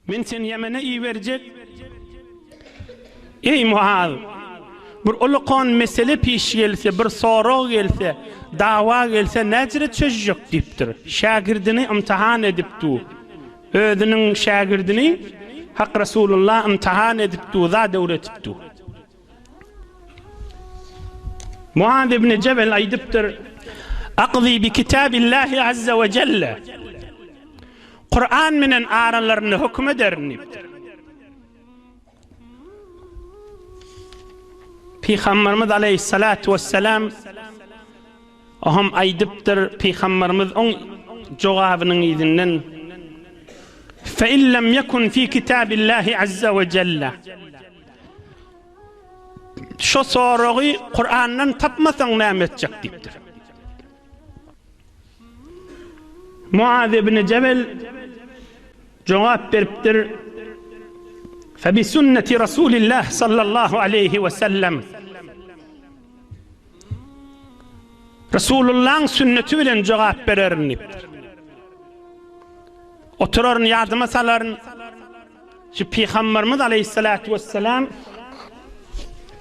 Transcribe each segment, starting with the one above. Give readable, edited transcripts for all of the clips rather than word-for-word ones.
Men seni Ýemene iberjek. Eý, Muaz! Bir ulakan mesele piş gelse, bir sorag gelse, dawa gelse näjire çözjek diýipdir. Şägirdini ymtahan edip dur. Özüniň şägirdini Hak Resulullah ymtahan edip dur, zat öwretip dur. Muaz ibn Jebel aýdypdyr, Akzy bi kitabillahi azza we jelle. Kuran menen aralarynda höküm ederin diýipdir. Pygamberimiz aleyhissalatu vesselam Oham aýdypdyr, Pygamberimiz oň jogabynyň yzyndan, Fe in lem yekun fi kitabillahi azza we jelle. Şo soragy Kurandan tapmasaň näme etjek diýipdir. Muaz ibn Jebel jogap beripdir, Fe bi sünneti Rasulillah sallallahu aleýhi we sellem. Resulullahyň sünneti bilen jogap bererin diýipdir. Oturaryn ýadyma salaryn. Şu Pygamberimiz aleýhissalatu wesselam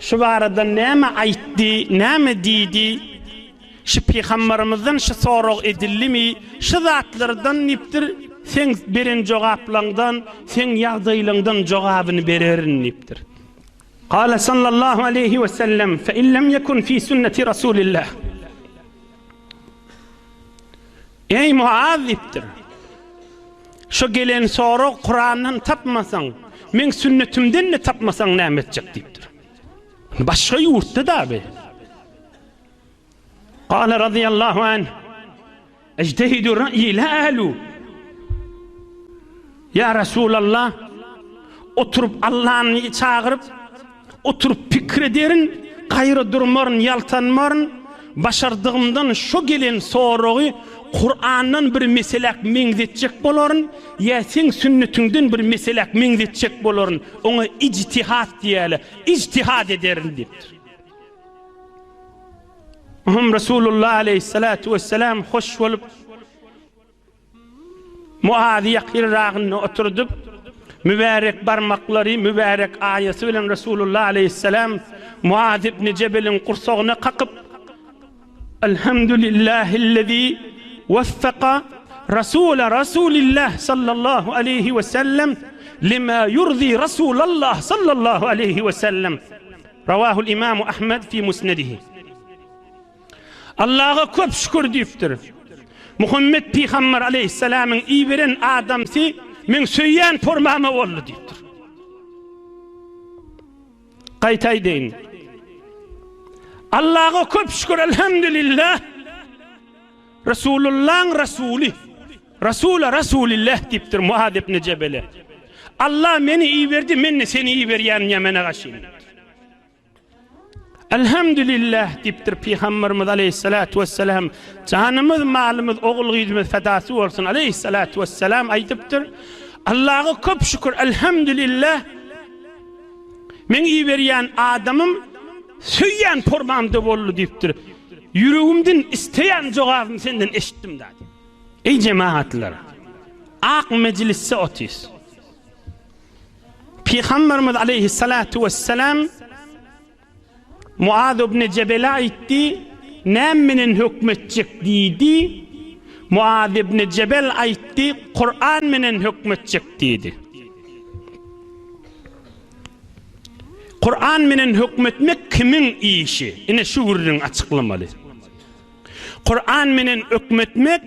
şu barada näme aýtdy, näme diýdi? Şu Pygamberimizden şu sorag edildimi? Şu zatlardan diýipdir, seň beren jogaplaňdan, seň ýagdaýlaňdan jogabyny bererin diýipdir. Kale sallallahu aleýhi we sellem, fe in lem yekun fi sünneti Rasulillah. Eý Muaz diýipdir. Şu gelen sorag Kurandan tapmasaň, meň sünnetimden-de tapmasaň näme etjek diýipdir. Başga ýurtda da bi. Kale radiyallahu anh, Ejtehidu ra'yi la alu. Ýa Resulallah, oturyp Allany çagyryp, oturyp pikir ederin, gaýra durmaryn, ýaltanmaryn, başardygymdan şo gelen soragy Kurandan bir meseläk meňzetjek bolaryn, ýa seň sünnetiňden bir meseläk meňzetjek bolaryn, oňa ijtihat diýýärler, ijtihat ederin diýipdir. Hum Resulullah aleýhissalatu wesselam hoş bolup, Muazy ýakynragynda oturdyp, mübärek barmaklary, mübärek aýasy bilen Resulullah aleýhissalam Muaz ibn Jebeliň gursagyna kakyp, Elhamdülillahillezî weffaka Rasula Rasulillah sallallahu aleýhi we sellem lima yurzi Rasulallah sallallahu aleýhi we sellem. Rawahul Imamu Ahmed fi Musnedihi. Allaha köp şükür diýipdir. Muhammet pygamber aleýhissalamyň iberen adamsy meň söýýän formama boldy diýipdir. Gaýta aýdaýyn. Allaha köp şükür elhamdülillah. Resulullahyň Resuly, Rasula Rasulillah diýipdir Muaz ibn Jebele. Allah meni iberdi, men-de seni iberýän Ýemene gaşyn diýipdir. Elhamdülillah diýipdir Pygamberimiz aleýhissalatu wesselam, janymyz, malymyz, ogul-gyzymyz fedasy bolsun aleýhissalatu wesselam aýdypdyr. Allaha köp şükür, elhamdülillah. Meň iberýän adamym söýýän formamda boldy diýipdir. Ýüregimden isleýän jogabymy senden eşitdim da diýip. Eý jemagatlar! Ak mejlisde otyrys. Pygamberimiz aleýhissalatu wesselam Muaz ibn Jebele aýtdy, Näme menen hökmetjek diýdi. Muaz ibn Jebel aýtdy, Kuran menen hökmetjek diýdi. Kuran menen hökmetmek kimiň işi? Ine şu gürrüňi açyklamaly. Kuran menen ökmetmek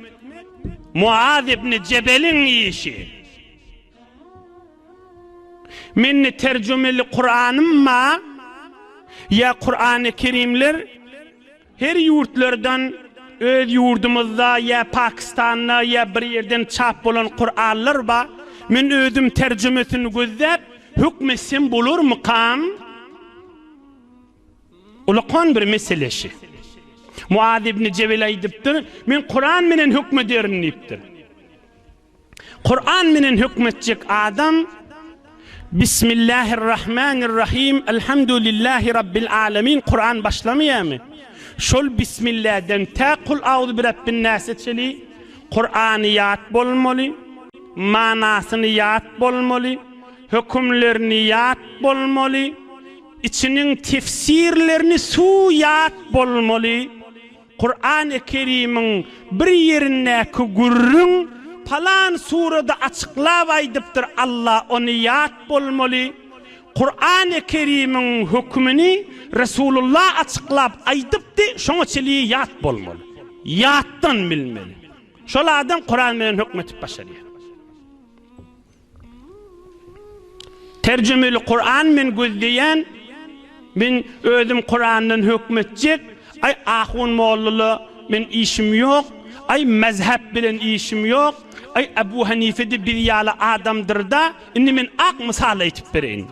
Muaz ibn Jebeliň işi. Mende terjümeli Kuranym bar, ýa Kurany Kerimler her ýurtlardan öz ýurdumyzda ýa Pakistanda ýa bir ýerden çap bolan Kuranlar bar. Men özüm terjümesini gözläp hökm etsem bolarmykam? Ulakan bir mesele şi. Muaz ibn Jebel aýdypdyr, men Kuran menen hökm ederin diýipdir. Kuran menen hökmetjek adam Bismillahirrahmanirrahim Elhamdülillahi Rabbil alemin Kuran başlamaýarmy? Şol Bismillahden tä Kul auzu bi Rabbin Nase çeli Kurany ýat bolmaly. manasyny ýat bolmaly, hökümlerini ýat bolmaly, içiniň tefsirlerini suw ýat bolmaly. Kurany Kerimiň bir ýerindäki gürrüň palan surada açyklap aýdypdyr Allah ony ýat bolmaly. Kurany Kerimiň hökümini Resulullah açyklap aýdypdy şoňa çenli ýat bolmaly. Ýatdan bilmeli. Şol adam Kuran bilen hökmetip başarýar. Terjimeli Kuran men gözleýän, men özüm Kurandan hökmetjek, aý ahun mollala men işim ýok, aý mezhep bilen işim ýok, aý Ebu Hanifede biz ýaly adamdyrda, indi men ak mysal aýtyp bereýin.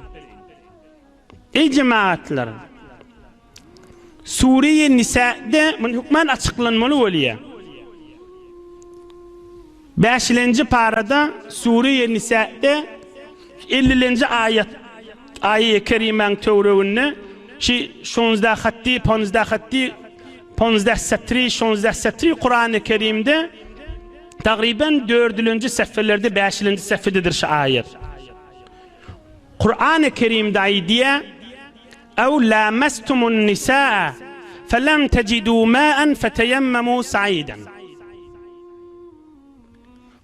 Eý jemagatlar! Sure-i Nisa'de muny hökman açyklanmaly bolýar. Bäşilenji parada Sure-i Nisa'de ellilenji aýat aýy kerimäň töwereginde şi şonzda hatdy, ponzda hatdy, ponzda satry, şonzda satry Kurany Kerimde tagryban dördülenji sehfelerde bäşilenji sehfededir şu aýat. Kurany Kerimde aýdýar, Ew lamestumun nisaa felem tejidu maen feteyemmemu saiden.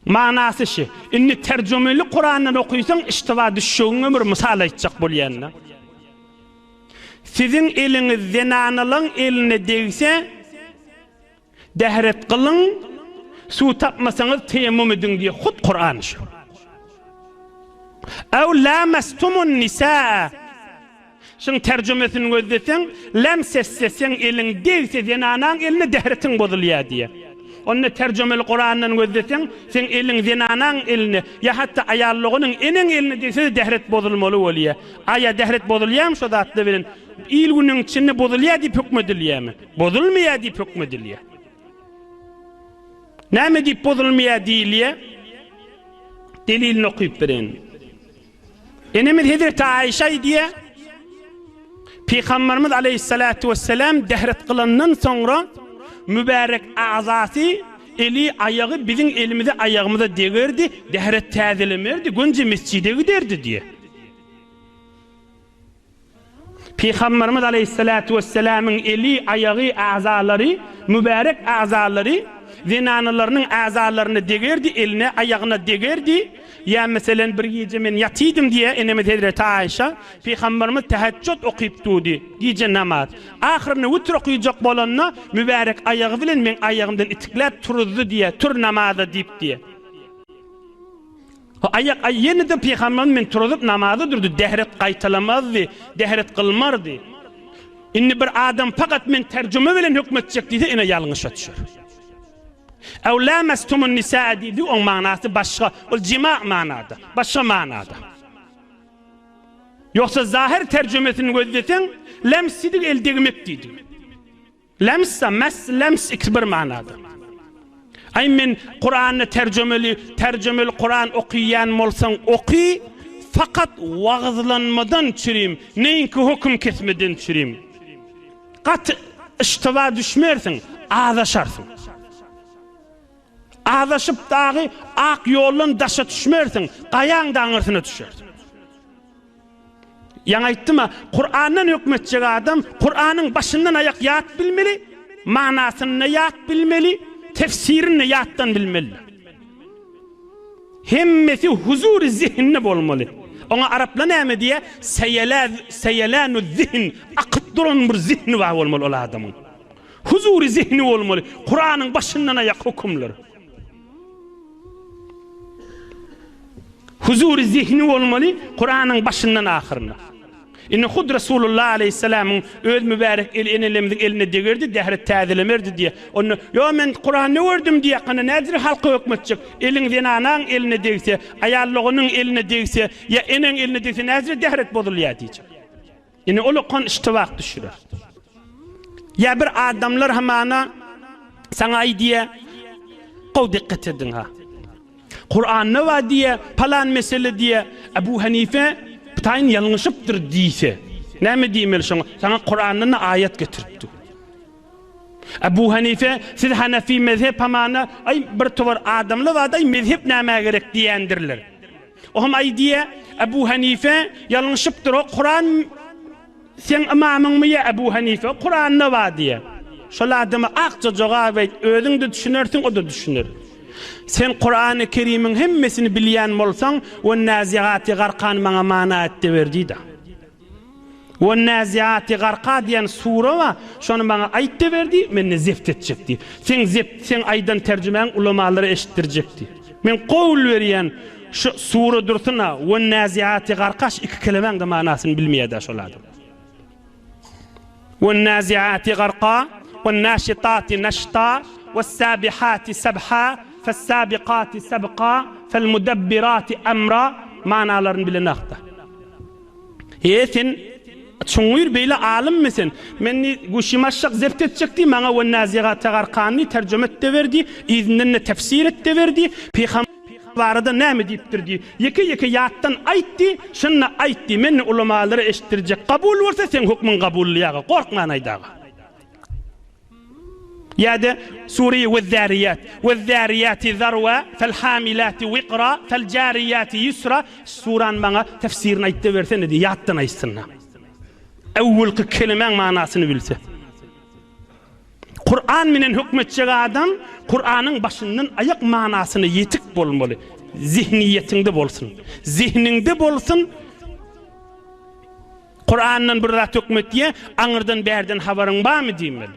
Manasy şi, indi terjümeli Kurandan okysaň iştiba düşjegiňe bir mysal aýtjak bolýan-da. Siziň eliňiz zenanalaň eline degse, Dähret gylyň, suw tapmasaňyz teýemmum ediň diýýär hut Kuran şu. Ew lamestumun nisaa. Şuň terjümesini gözleseň, lems etse seň eliň degse zenanaň eline dähretiň bozulýar diýýär. Onda terjümeli Kurandan gözleseň, seň eliň zenanaň eline ýa hatda aýal doganyň eneň eline degse-de dähret bozulmaly bolýar. Aýa dähret bozulýarmy şo zatlar bilen? Il-günüň içinde bozulýar diýip hökmedilýärmi? Bozulmaýar diýip höküm edilýär. Näme diýip bozulmaýar diýilýär? Delilini okyp bereýin. Enemiz Hezreti Aýşa aýdýar, Pygamberimiz aleýhissalatu wesselam dehret kylandan soňra mübärek agzasy, eli, aýagy biziň elimize, aýagymyza degerdi, dehret täzelemerdi, gönje mesjide giderdi diýýär. Pygamberimiz aleýhissalatu wessalamyň eli, aýagy, agzalary, mübärek agzalary zenanalarynyň agzalaryna degerdi, eline, aýagyna degerdi. Ýa meselen bir gije men ýatydym diýýär enemiz hezreti Aýşa, Pygamberimiz täheçjut okyp durdy, gije namaz. Ahyrynda witr okyjak bolanda mübärek aýagy bilen meň aýagymdan itikläp turuzdy diýýär, tur namaza diýip diýýär. Aýak aý ýene-de pygamberimiz meni turuzyp namaza durdy, dehret gaýtalamazdy, dehret kylmardy. Indi bir adam fakat men terjüme bilen hökmetjek diýse ine ýalňyşa düşer. Ew lamestumun nisaa diýdi, oň manasy başga, ol jima manada, başga manada. Ýogsa zahir terjümesini gözleseň, lems diýdik el degmek diýdik. Lems-a, mes, lems ikisi bir manada. Aý men Kurany terjümeli, terjümeli Kuran okyýan bolsaň oky, fakat wagyzlanmadan çürim, neýinki höküm kesmeden çürim. Gaty yştyba düşmersiň, azaşarsyň. Azaşyp dagy ak ýoldan daşa düşmersiň, gaýaň-da aňyrsyna düşersiň. Ýaňy aýtdym-a, Kurandan hökmetjek adam Kuranyň başyndan aýak ýat bilmeli, manasyny-da ýat bilmeli, tefsirini-de ýatdan bilmelidir. Hemmesi huzury zehinde bolmaly. Oňa araplar näme diýýär? Seýelä, seýelänu zihn, akyp duran bir zihni bar bolmaly ol adamyň. Huzury zehni bolmaly. Kuranyň başyndan aýak hökümler. Huzury zehni bolmaly Kuranyň başyndan ahyryna. Indi hut Resulullah aleýhissalamyň öz mübärek eli enelerimiziň eline degerdi, dähret täzelemerdi diýýär. Onda, Ýo, men Kuranda gördüm diýýär, hany nädire halka hökmetjek? Eliň zenanaň eline degse, aýal doganyň eline degse, ýa eneň eline degse nädire dähret bozulýar diýjek. Ine ol okan iştibak düşürer. Ýa bir adamlar hamana saňa aýdýa, gowy dikkat ediň ha. Kuranda bar diýe, palan mesele diýe, Ebu Hanife taýyn ýalňyşypdyr diýse, näme diýmeli şoňa? Saňa Kurandan aýat getiripdi. Ebu Hanife, siz Hanefi mezhep hamana, aý bir towar adamlar bar-da, mezhep nämä gerek diýendirler. O hem aýdýar, Ebu Hanife ýalňyşypdyr, o Kuran seň ymamyňmy ýa Ebu Hanife, Kuranda bar diýýär. Şol adama akja jogap aýt, özüň-de düşünersiň, o-da düşüner. Sen Kurany Kerimiň hemmesini bilýän bolsaň, Wennazigati garkany maňa mana et-de ber diý-de. Wennäziati garka diýen sure bar, şony maňa aýt-da ber diý, men-de zebt etjek diý. Seň zebt, seň aýdan terjimäň ulamalara eşitdirjek diý. Men gowul berýän, şu sure dursun-a, Wennäziati garka şu iki kelemäň-de manasyny bilmeýär-dä şol adam. Wennäziati garka, wennäşitati neşta, wessabihati sebha, fessabikati sebka, felmudebbirati emra manalaryny bilenok-da. He sen çuňňur beýle alymmy sen? Men diý, guşym aşak zebt etjek diý, maňa Wennazigate garkany terjüme et-de ber diý, yzyndan-da tefsir et-de ber diý, pygamber barada näme diýipdir diý, ýeke-ýeke ýatdan aýt diý, şonda aýt diý, men ulamalara eşitdirjek, kabul bolsa seň hukmuň kabully aga, gorkman aýt aga. Ýa-da Sure-i Wezzariýat, Wezzariýati zarwa, fel-hamilati wikra, fel-jariýati ýusra surany maňa tefsirini aýtda bersene diý, ýatdan aýtsyn-da. Öwwelki kelimäň manasyny bilse. Kuran menen hökmetjek adam Kuranyň başyndan aýak manasyna ýetik bolmaly. Zihniýetiňde bolsun. Zihniňde bolsun. Kurandan bir zat hökmetýä, aňyrdan bärden habaryň barmy diýmeli.